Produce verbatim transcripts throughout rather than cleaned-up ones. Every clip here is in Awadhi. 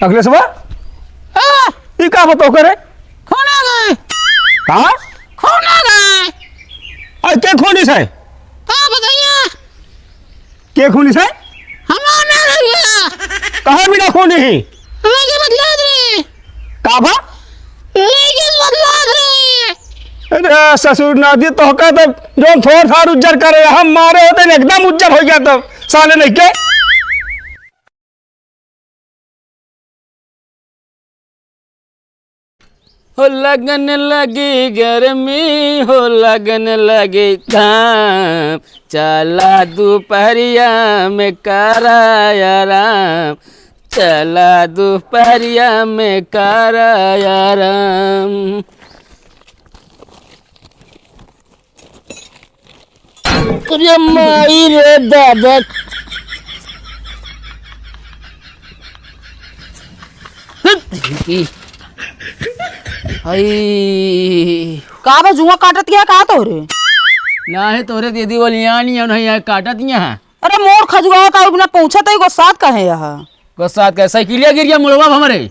अखिलेशवा? हाँ। ई का बताओ करे? खून आ गए। का? खून आ गए। अरे के खूनिस है? का बताइए? के खूनिस है? हमार ना रहिया। कहाँ बिना खूनी ही? लगे बदला दे। का भा? लगे बदला दे। अरे ससुर नाती तोहका तो जौन थोर थार उज्जर करे, हम मारे होते न एकदम उज्जर होइ गया तब साले नहीं के। हो लगन लगी गर्मी, हो लगन लगी घाम, चला दुपहरिया में करा आराम, चला दुपहरिया में करा आराम। अरे माई रे दादा। आई। का बा, जुआ काटत किया का तोहरे? ना है तोहरे दीदी वाली यानी और नहीं काटत यहाँ। अरे मोर खजुआ का बिना पूछत ही गुस्सात कहे यहाँ। गुस्सात कहे, साइकिलिया गिर गया मुड़वा हमरे।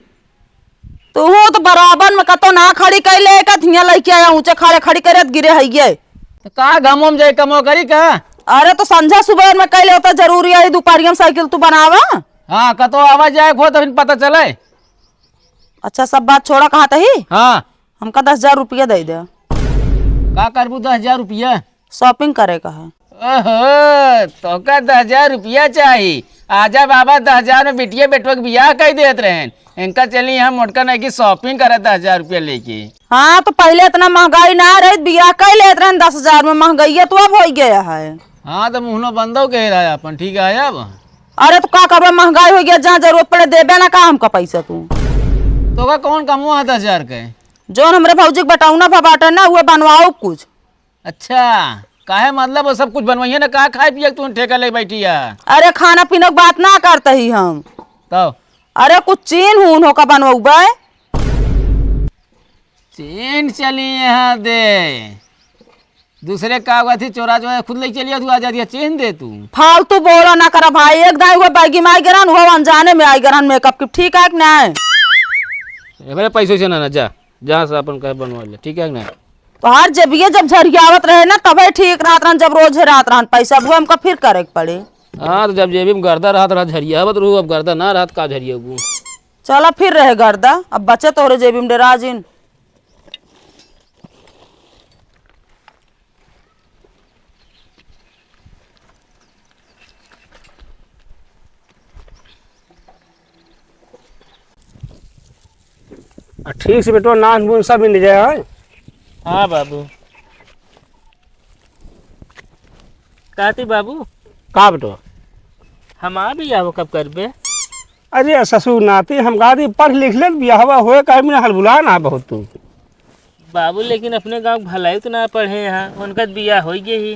तू तो बराबर में कतो ना खड़ी कइ ले, का हियाँ लइके आया ऊँचे खाड़े खड़ी करे त गिरे हइये। तो का घमो में जाए कमो करी का? अरे तो संझा सुबह में कइ ले होता जरूरी है, दोपहरिया में साइकिल तू बनावा। हाँ, कतो आवा जाए हो तो फिर पता चले। अच्छा सब बात छोड़ा, कहा तही? हाँ। हमका दस हजार रुपया दइ दे। का करबू दस हजार रुपया? Shopping करे का है। ओहो, तोका दस हजार रुपया चाही। आजा बाबा, दस हजार में बिटिया बेटवा के बियाह कइ देत रहेन। इनका चली हम मोटका नहीं की shopping करत दस हजार रुपया लेके। हाँ, तो पहिले इतना महँगाई ना रही, बियाह कइ लेत रहेन दस हजार में, महँगाई तो अब होइ गया है। हाँ, तो मुहनो बंदो कह रहा है अपन, ठीक है अब। अरे तो का करबा, महँगाई होइ गया, जहाँ जरूरत पड़े देबे ना का हमका पैसा तू। तोका कौन कमवा है दस हजार के? जौन हमरे भौजी के बटौना भा बाटे ना, उहे बनवाओ कुछ। अच्छा, काहे मतलब वो सब कुछ बनवाइए ना, का खाए पिए के तू ठेका ले बैठी है? अरे खाना पीना के बात ना करते ही हम। तब? अरे कुछ चीन हून हो का बनवाउबे? चीन चली यहाँ दे। दूसरे का हुआ थी चोरा चोरा खुद ले चलिया तू, आ जा दिया चीन दे तू। फालतू बोला ना करा भाई, एक दाई वो बैगी में आई गरन, वो अनजाने में आई गरन makeup की, ठीक है कि नहीं? ए, मेरे पैसे से ना, ना जा। जहाँ से अपन कहे बनवा ले, ठीक है कि नहीं? तोहार जेबिये जब झरियावत रहे ना, तबे ठीक रहत रहन, जब रोज हेरात रहन पैसा, अब हमका फिर करे के पड़े। हाँ, तो जब जेबी में गर्दा रहत रहा, झरियावत रहू, अब गर्दा ना रहत, का झरियाबू? चला फिर रहे गर्दा, अब बचे तोहरे जेबी में डेरा जिन। आ, ठीक से बेटवा, नान बून सब मिल जाए, हाँ? हाँ बाबू। कहती बाबू। का बेटवा? हमार बियाह कब करबे? अरे ससुर नाती, हम कहती पढ़ लिख ले, बियाहवा होए, काहे बिना हलबुला ना बहुत तू। बाबू, लेकिन अपने गाँव के भलाई तो ना पढ़े हैं, उनका तो बियाह होइ गए ही।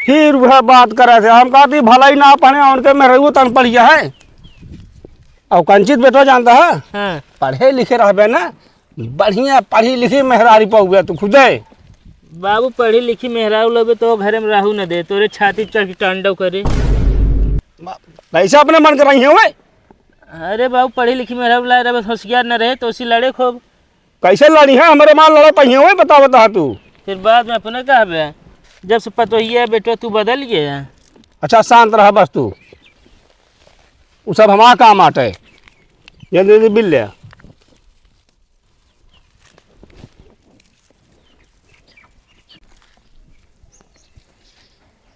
फिर वह बात करा थे, हम कहती भलाई ना पढ़े, उनके में रहू तन पढ़िया है। और कंचित बेटवा जानता है, हाँ। पढ़े लिखे रहबे ना, बढ़िया पढ़ी लिखी मेहरारी पउबे तू खुदे। बाबू, पढ़ी लिखी मेहरारू लबे तो घरे में रहू न दे, तोरे छाती चढ़ के तांडव करे। कैसे अपने मन के रही है ओए? अरे बाबू, पढ़ी लिखी मेहरारू लाए रहे, बस होशियार न रहे तो उसी लड़े खूब। कैसे लड़ी है? हमरे माँ लड़े पहिए हुए, बता, बता तू। फिर बाद में अपने कहबे, जब से पतोहिया बेटो तू बदल गया। अच्छा, शांत रह बस तू, उ सब हमार काम आटे। ये दे दे बिल ले।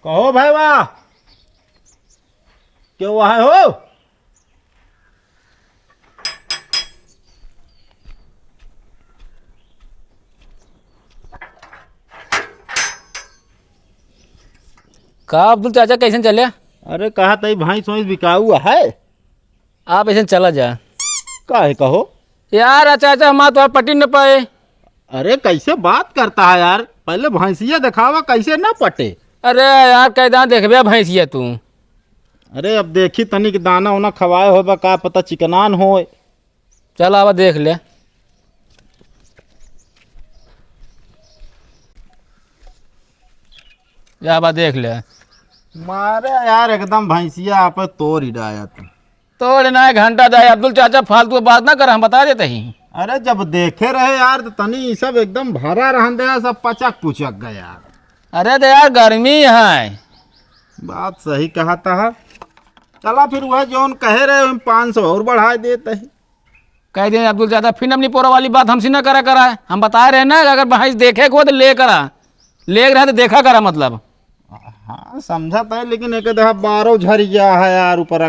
कहो भाई वाह, क्यों वहाँ हो? का अब्दुल चाचा, कैसन चले? अरे, कहा तई भैंस वैंस बिकाऊ है? आप ऐसे चला जा। काहे कहो? यार, चाचा, हमार तो पटी न पाए। अरे, कैसे बात करता है यार? पहले भैंसिया दिखावा, कैसे ना पटे? अरे यार, कैदा देखबे भैंसिया तू। अरे, अब देखी तनिक दाना उना खवाए होबा, का पता चिकनान होए। चल, आवा देख ले। या आवा देख ले। मारे यार, एकदम भैंसिया आप तोड़ ही डाया तू। छोड़ ना, घंटा जाए, अब्दुल चाचा फालतू बात ना कर, हम बता देते ही। अरे जब देखे रहे यार, तो तनी ई सब एकदम भरा रहन दे, सब पचक पुचक गया यार। अरे तो यार, गर्मी है। बात सही कहा था। चला फिर, वह जौन कहे रहे, हम पाँच सौ और बढ़ाए देते ही। कह दें अब्दुल चाचा, फिर अपनी पोरा वाली बात हमसे ना करा करा। हम बताए रहे ना, अगर भैंस देखे को तो ले करा, ले रहा तो देखा करा, मतलब। हाँ, समझा तो है, लेकिन एक दफा बारह झरिया है यार ऊपर।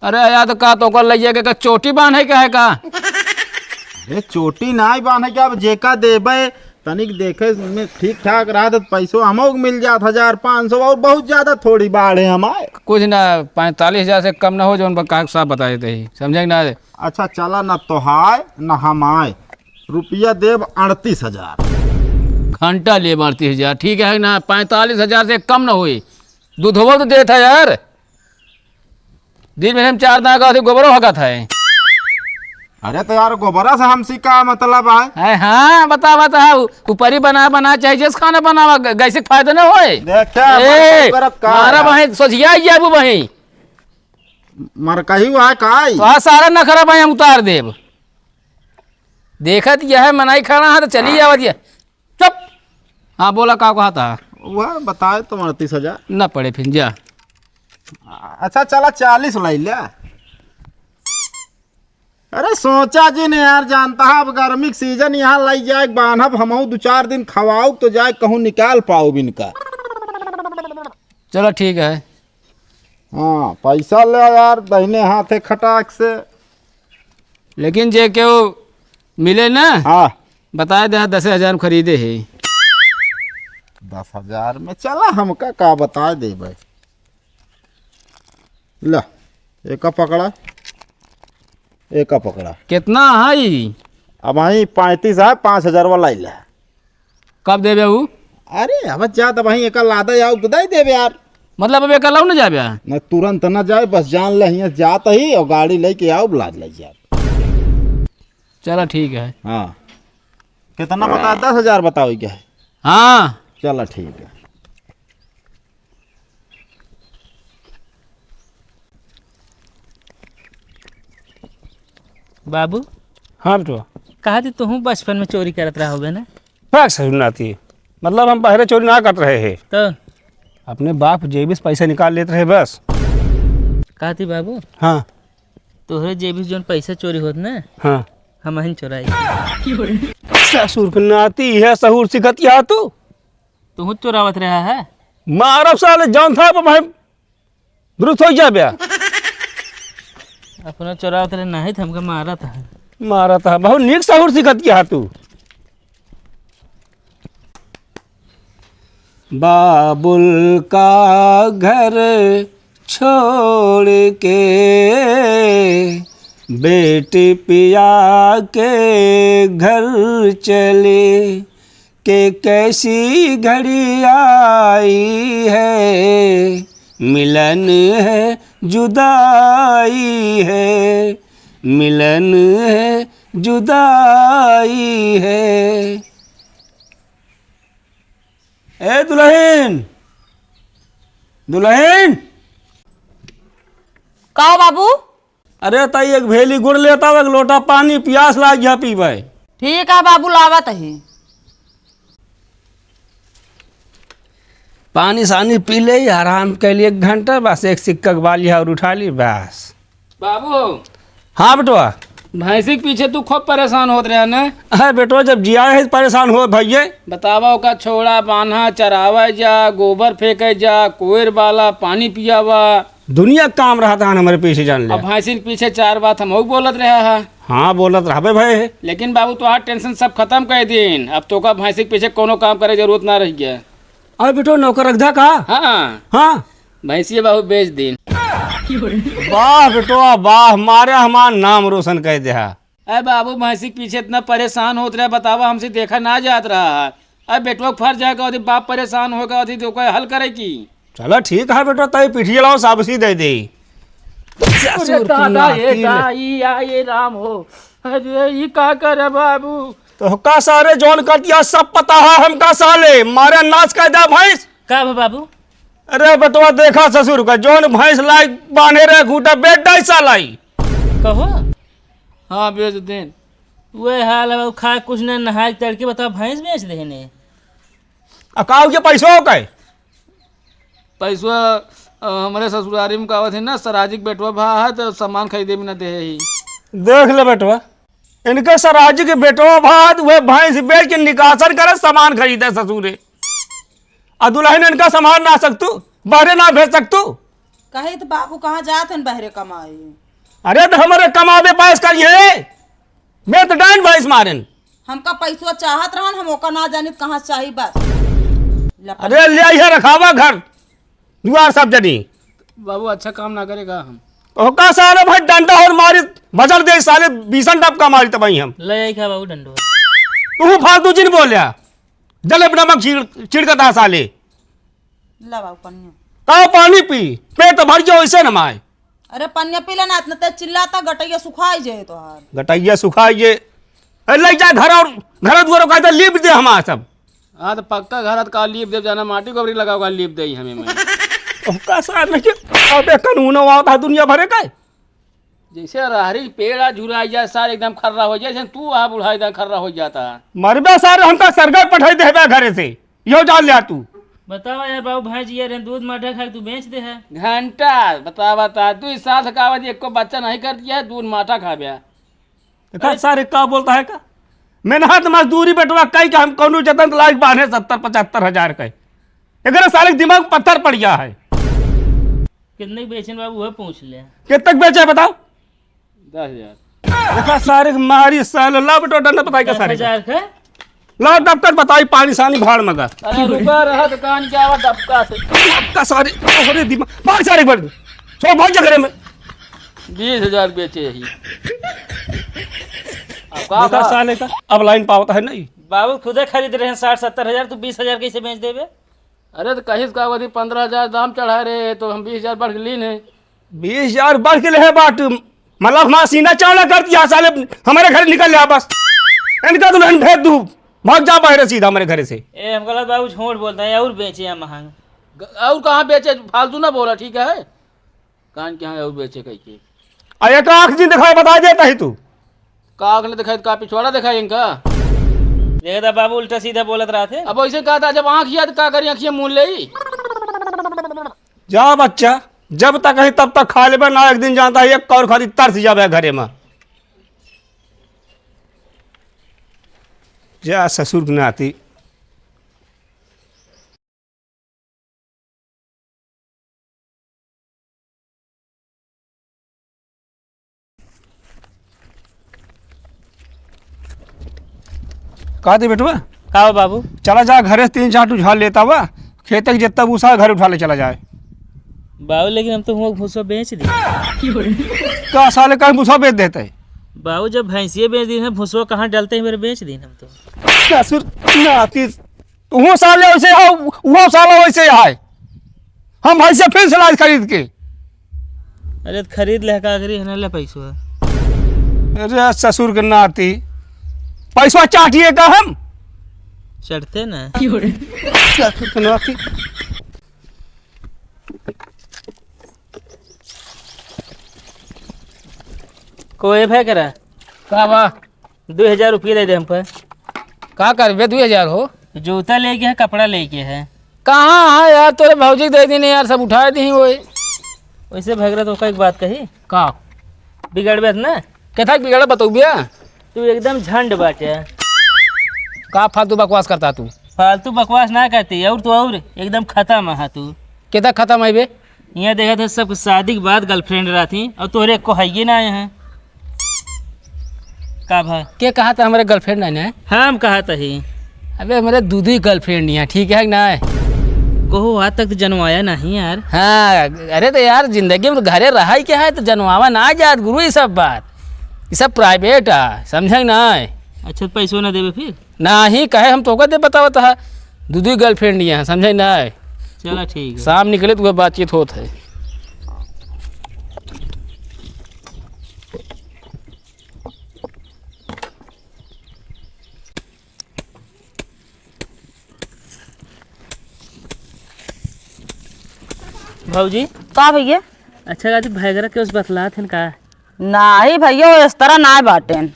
अरे यार, तो का तो ओकर लइया के का चोटी बांधे के है का? अरे चोटी नाई बांधे के, अब जेका देबे तनिक देखे में ठीक ठाक रहा तो पैसो हमो के मिल जात, हजार पाँच सौ, और बहुत ज्यादा थोड़ी बाढ़ है हमारे। कुछ ना, पैंतालीस हजार से कम ना हो, जौन बा-, का साफ बता देते ही, समझे कि ना? अच्छा चला, ना तोहाय ना हमाय, रुपया देब अड़तीस हजार। घंटा लेब अड़तीस हजार, ठीक है ना? पैंतालीस हजार से कम ना होई। दूधवो तो देत है यार, दिन में हम चार दाना का अथी गोबरो हकत है। अरे तो यार, गोबरा से हमसे का मतलब है? है, हाँ, बता, बता, उ-, ऊपरी बना, बना, चाहे जैसे खाना बनावा, ग-, गैस के फायदा ना होए। देख क्या, ए, मरकही करत का मारा है? बहिं, सोझिया ही जाबू बहिं। मरकही हुआ है काई? तो हाँ, सारा नखरा बहिं हम उतार देब। देखत यह मनाई खड़ा है तो चली जावत यह। चुप। हाँ, बोला, का कहा था? वह बताए तो अड़तीस हजार। ना पड़े फिर, जा। अच्छा, चला, चालीस लाई ले। अरे, सोचा जिन यार, जानता है, अब गर्मी के सीजन यहाँ लाई जाए, बान्हब हमहू दो चार दिन खवाऊ, तो जाए कहूँ निकाल पाऊ इनका। चलो, ठीक है। हाँ, पैसा ले यार, दहिने हाथे खटाक से। लेकिन जे केहू मिले ना, हाँ। बताए दे, दस हजार में खरीदे है। दस हजार में चला, हमका का बताए दे भाई। ला, एका पकड़ा, एका पकड़ा। कितना है ई? अब वही पैंतीस है, पाँच हजार वाला ही ला। कब देबे ऊ? अरे, अब जा, तब वहीं एका लादा आओ तो दे देबे यार। मतलब, अब एका लाऊ न जाबे? न, तुरंत न जाए, बस जान ले, हियाँ जात ही और गाड़ी लेके आओ, लाद ले जाओ। चला, ठीक है। हाँ। कितना बताए? दस हजार बताओ, क्या है? हाँ। चला, ठीक है। बाबू। हाँ बेटवा। कहा थी तुहूँ बचपन में चोरी करत रहा होबे ना? भाग ससुर नाती, मतलब हम बहरे चोरी ना करत रहे हैं। तो? अपने बाप जेबी से पैसा निकाल लेत रहे बस। कहा थी बाबू? हाँ। तोहरे जेबी से जौन पैसा चोरी होत ना, हाँ। हम अहिन चोराई। ससुर के नाती है, सहूर सिखत यहाँ तू। तुहूँ चोरावत रहा है? मारब साले, जौन था वो भाई दुरुस्त होइ जाबे। अपना चोरावत रहे, नाहीं त हमका मारत है। मारत है, बहुत नीक सहूर सिखत किया तू। बाबुल का घर छोड़ के बेटी पिया के घर चले, के कैसी घड़ी आई है, मिलन है, जुदाई है, मिलन है, जुदाई है। ए दुलहिन, दुलहिन। का बाबू? अरे ताई, एक भेली गुड़ लेता, एक लोटा पानी, पियास लाग गया पीबे। ठीक है बाबू, लावत ही। पानी सानी पी ले, आराम के लिए एक घंटा, बस एक सिक्का के बाली और उठा ली, बस। बाबू। हाँ बेटवा। भैंसी के पीछे तू खूब परेशान होत रहा ना? अरे बेटवा, जब जिया है परेशान हो भैये। बतावा, ओका छोड़ा, बान्हा, चरावे जा, गोबर फेंके जा, कोयर बाला, पानी पियावा। दुनिया काम रहत है हमरे पीछे, जान ले। अब भैंसिन पीछे चार बात हमहू बोलत रहा है। हाँ, बोलत रहबे भाई। लेकिन बाबू, तोहार tension सब खत्म कर दीन। अब तोका भैंसी के पीछे कोनो काम करे जरूरत ना रह गया। अरे बेटो, नौकर रख दा का? हाँ। हाँ। भैंसिया बाबू बेच दीन। वाह बेटो, वाह, मारे हमार नाम रोशन कर दे हा। अरे बाबू, भैंसी के पीछे इतना परेशान होत रहे, बतावा, हमसे देखा ना जात रहा है। अरे बेटवा के फर जाए का होती, बाप परेशान होए का होती, तो कोई हल करे की? चलो ठीक है बेटो, तई पीठिए लाओ, साबसी दे दे। अरे ससुर की दादा, ये नाती रे। दाई, या ये राम हो। अरे, ये का करे बाबू? तो का सारे जौन कर दिया, सब पता है हमका साले, मारे नाश कर दिया भैंस। का भा बाबू? अरे बेटवा, देखा ससुर का, जौन भैंस लाई बांधे रहे खूंटा, बेच डाई सालाई। कहो। हाँ, बेच देन। वह हाल है, खाए कुछ न नहाए, तड़के बताओ, भैंस बेच देने। आ, का हो गया, पैसवा हो का है? पैसवा, अ, हमरे ससुरारी में कहत है ना, सराजी के बेटवा भा है, तो सामान खरीदे भी ना दे ही। देख ले बेटवा, इनके सराजी के बेटवा भा है, तो वह भैंस बेच के निकासन करे, सामान खरीदे ससुरे। आ दुल्हन इनका संभाल ना सकतू, बहरे ना भेज सकतू। कहे तो बाबू कहाँ जात हन बहरे कमाए? अरे तो हमरे कमावे पास करिए, मैं तो डाइन भैंस मारेन। हमका पैसवा चाहत रहन, हम ओका ना जानित कहाँ से चाही बस। लपट। अरे ले आई है, रखावा घर दुआर सब जनी। बाबू अच्छा काम ना करेगा हम। ओका सारे भाई डंडा और मारी, बजर दे साले, बीसन डबका मारी तबाही हम। ले आई क्या बाबू डंडो? तू फालतू जिन बोल्या, जले नमक छिड़, छिड़कता साले। ला बाबू पनिया। का पानी पी, पेट भर जाओ, ऐसे न माए। अरे पनिया पी लेना, इतना तेज चिल्लाता, गटैया सुखाई जाए तोहार। गटैया सुखाई जाए। अरे ले जा घर और घर दुआर का लीप दे हमार सब। हाँ, तो पक्का घर का लीप देब, जाना माटी गोबरी लगाओ का लीप दे हमें मैं। ओका सार नहीं, अबे कानून आवता है दुनिया भरे का। जैसे रहरी के पेड़ आ झुराई जाए, सार एकदम खर्रा हो जाए, जैसे तू आ बुढ़ा एकदम खर्रा हो जाता है। मरबे सार, हमका सरगर पठाई देबे घरे से, यो जान लिया तू। बतावा यार बाबू, भैंस ये रहे, दूध माठा खाए, तू बेच दे है। घंटा, बतावा ता, तू इस साल से का बात, एको बच्चा नहीं कर दिया है, दूध माठा खा गया। देखा अरे सारे का बोलता है का? मेहनत मजदूरी बेटवा कई का हम कौनो जतन लायक बांधे सत्तर पचहत्तर हजार का। एकरे साले के दिमाग पत्थर पड़ गया है। कितने के बेचन बाबू, वह पूछ ले। कितने के बेचे बताओ? दस हजार। देखा सारे के मारी साले, ला बेटवा डंडा बताई का दस हजार सारे का। का? ला डबका बताई, पानी सानी भाड़ मगा। अरे रुका रहा दुकान क्या हुआ डबका से? डबका सारे, अरे दिमाग, भाग सारे एक बार। सो भाग जा घरे में। बीस हजार बेचे ही। अब का देखा बा? साले का, अब लाइन पावता है नहीं। बाबू खुदे खरीद रहे हैं साठ सत्तर हजार, तू बीस हजार कैसे बेच देबे? अरे तो कहीं से का अवधि पन्द्रह हजार दाम चढ़ा रहे, तो हम बीस हजार बढ़ के लीन है। बीस हजार बढ़ के ले है बाट, मतलब हमारा सीना चौड़ा कर दिया साले, हमारे घर निकल जा बस। इनका तो नहीं भेज दू, भाग जा बाहर सीधा हमारे घर से। ए, हम गलत बाबू झूठ बोलता है, और बेचे हैं महंग। ग-, और कहाँ बेचे, फालतू ना बोला, ठीक है? कान के यहाँ और बेचे कह के। आ एक आँख जिन दिखाए बता देता ही तू। का आँख ने दिखाई, का पिछवाड़ा दिखाई इनका? देखता बाबू उल्टा सीधा बोलत रहते। अब वैसे कहा था, जब आँख याद का करी, आँखियाँ मून ले। जा बच्चा, जब तक है तब तक खा लेबे ना, एक दिन जानता है एक कौर खाली तरस जाबे घरे में। जा ससुर के नाती। का दे बेटवा? का हो बाबू? चला जा घरे से तीन चार ठो झाड़ लेता हुआ, खेते के जितना भूसा है घर उठा ले चला जाए। बाबू लेकिन हम तो हुआ भूसा बेच दी। का साले का भूसा बेच देते? बाबू जब भैंसिए बेच दी है, भूसा कहाँ डलते हैं मेरे, बेच दी हम तो। ससुर नाती। उहो साले वैसे हो, उहो साला वैसे है। हम भाई से फिर से लाज खरीद के। अरे तो खरीद ले का करी, है ना ले पैसवा। अरे ससुर के नाती, पैसवा चाटिए का हम? चढ़ते ना। ससुर के नाती। कोई भय करा। का बा? दो हजार रुपये दे दे हम पर। का करबे दो हजार हो? जूता लेके है, कपड़ा लेके है। कहाँ है यार, तोरे भौजी के दे दीने यार, सब उठाए दी वही। वैसे भगरत होकर एक बात कही। का? बिगड़बे त ना? केथा बिगड़ बतौबिया? तू एकदम झंड बाटे। का फालतू बकवास करता तू? फालतू बकवास ना करती, और तू और एकदम खत्म है तू। केथा खत्म है बे? यहाँ देखा था, सब शादी के बाद girlfriend रहती और तोहरे को है ये ना आए हैं। का भा? के कहा था हमारे girlfriend नहीं है? हम कहा था ही। अबे हमारे दू दू girlfriend नहीं है, ठीक है कि ना? कोहो आज तक तो जनवाया नहीं यार। हाँ, अरे तो यार जिंदगी में तो घरे रहा ही क्या है, तो जनवावा ना जात गुरु ये सब बात, ये सब private है, समझे कि ना? अच्छा, तो पैसों ना देवे फिर? नाही, कहे हम तोका दे बतावत हा, दू दू girlfriend ये हैं, समझे ना? चला ठीक है। शाम निकले तो वह बातचीत होत है। भौजी। का भैया? अच्छा, आज भैगरा के उस बतलात हन का? नाही भइया, वो इस तरह नाही बाटेन।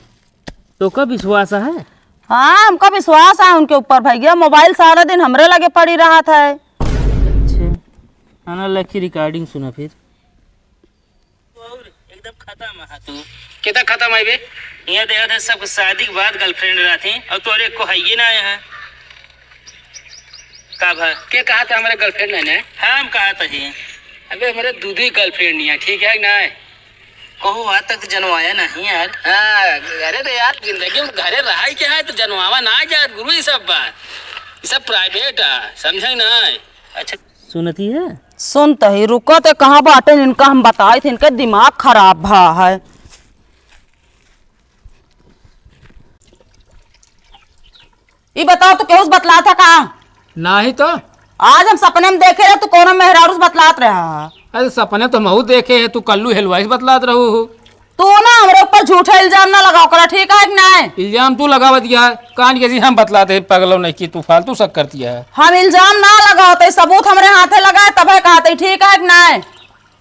तोका विश्वास है? हाँ, हमका विश्वास है उनके ऊपर भइया। मोबाइल सारा दिन हमरे लगे पड़ी रहत है। अच्छा, आना लखी recording सुना फिर। और एकदम खत्म है तू। केता खत्म है बे? यहाँ देखा था सबके शादी के बाद girlfriend रहती और तोरे को है ये ना यहाँ। का भा? के कहा था हमारे girlfriend नहीं है? हाँ, हम कहा था ही। अबे हमारे दू दू girlfriend नहीं है, ठीक है कि नहीं? कहू आज तक जनवाया नहीं यार। हाँ, अरे रे यार, जिंदगी में घरे रहा ही क्या है तो जनवावा ना यार गुरु, ये सब बात, ये सब private है, समझे ना? अच्छा। सुनती है? सुनत ही, रुकत है, कहाँ बाटे इनका हम बताई थे, इनका दिमाग खराब भा है। ई बताओ, तू केहू से बतलात है का? नाही तो। आज हम सपने में देखे रहे, तू कौनो मेहरारू से बतलात रहा है। अरे सपने तो महू देखे है, तू कल्लू हेलवाई से बतलात रहू हो। तू ना हमरे ऊपर झूठा इल्जाम ना लगाओ करा, ठीक है कि नाय? इल्जाम तू लगावत है, कान के जी हम बतलाते हैं, पगलो नहीं की तू फालतू शक करती है। हम इल्जाम ना लगावत है, सबूत हमरे हाथे लगाए तबे कहत है, ठीक है कि नाय?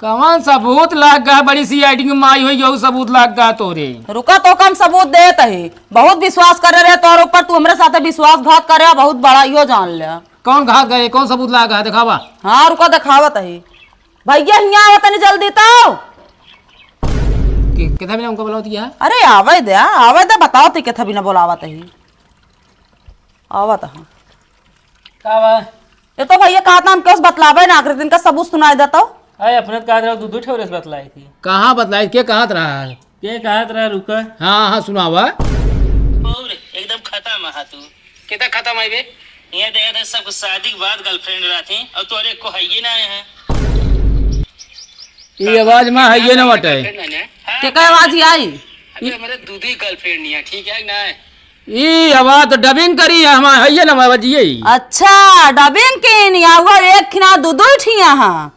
कवन सबूत लाग गा? बड़ी सी आइडिंग माई होई, यहू सबूत लाग गा तोरे। रुका, तोका हम सबूत देत ही। बहुत विश्वास करे रहे तोरे ऊपर, तू हमरे साथे विश्वासघात करे, बहुत बड़ा इहो जान ले। कौन घात करे? कौन सबूत लाग गा? दिखावा। हाँ, रुका, दिखावत ही। भइया, हियाँ आवा तनी जल्दी तो। के-, केथा बिना उनका बुलावत है? अरे, आवे दे, आवे दे, बताओ ती केथा बिना बुलावत ही। आवत ह। का बा? ये तो भइया कहत ह, हम केहू से बतलावे ना, आखिरी दिन का सबूत सुनाई देता। अरे, अपने तो कहत रहा, दू दू ठे औरत से बतलाई थी। कहाँ बतलाई? के कहत रहा है? के कहत रहा, रुका। हाँ, हाँ, सुनावा। और एकदम खत्म है तू। केता खत्म है बे? ये देखा था, सबके शादी के बाद girlfriend रहती और तोरे को है ये ना है। ये आवाज में है ये ना बटे। हाँ। केका आवाज आई? अबे, हमारे दू दू girlfriend नहीं है, ठीक है कि ना? ई आवाज तो dubbing करी है, हमारे है ये ना आवाज ये। अच्छा, dubbing की नहीं, आवा एक खिना दू दू ठिया हाँ।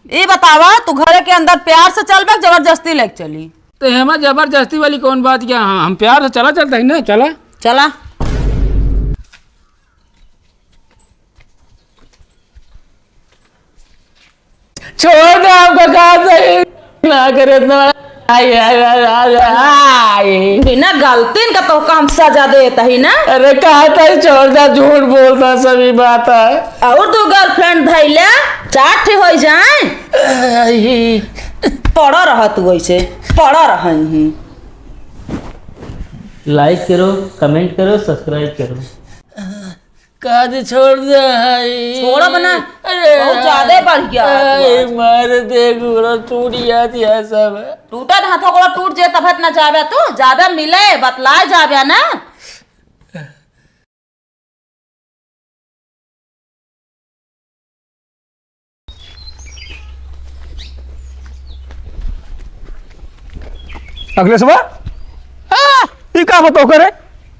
ई बतावा, तू घरे के अंदर प्यार से चलबे, जबरदस्ती लेके चली? तो एमा जबरदस्ती वाली कौन बात क्या? हम, हम प्यार से चला चलता है ना, चला। चला। छोड़ दे, हमका कहा सही ना करे इतना बड़ा। आई, आई, आई, आई, आई। बिना गलती का तोहका हम सजा देत ही ना। अरे कहा था छोड़ दे, झूठ बोलता सभी बात है। और दू girlfriend धैले चार ठे हो जाए। आई। पड़ा रह तू ऐसे, पड़ा रह ही। Like करो, comment करो, subscribe करो। काज छोड़ दे हाय। छोड़ब ना। अरे बहुत ज्यादा बढ़ गया है अरे तू आज। मार दे, गोड़ा टूट गया था सब। टूटा हाथों गोड़ा टूट जे तब ना जाबे तू, जाबे मिले, बतलाए जाबे ना। अखिलेशवा, हाँ। ई का बताओ करे?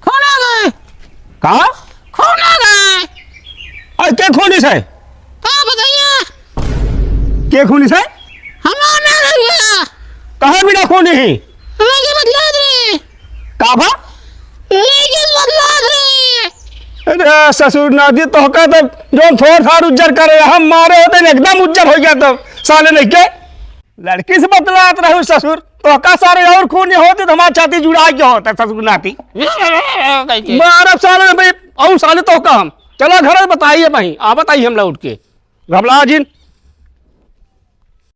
कौन आ गए? का? कौन आ गए? अरे के खूनी से? का बताइए? के खूनी से? हमार ना रहुआ। कहाँ बिना खूनी है? हमारे बदला दे। का भा? लेकिन बदला दे। अरे ससुर नाती तोहका तो जो थोड़ थाड़ उज्जर करे, हम मारे होते न एकदम उज्जर हो गया तब साले नहीं के। लड़की से बतलात रहू ससुर, तोहका सारे और खूनी होते तो हमार छाती जुड़ा के होता ससुर नाती। कह के। मारब साले भाई, और साले तोहका हम। चला घर बताइए भाई, आ बताइए हम लौट के। घबला जिन।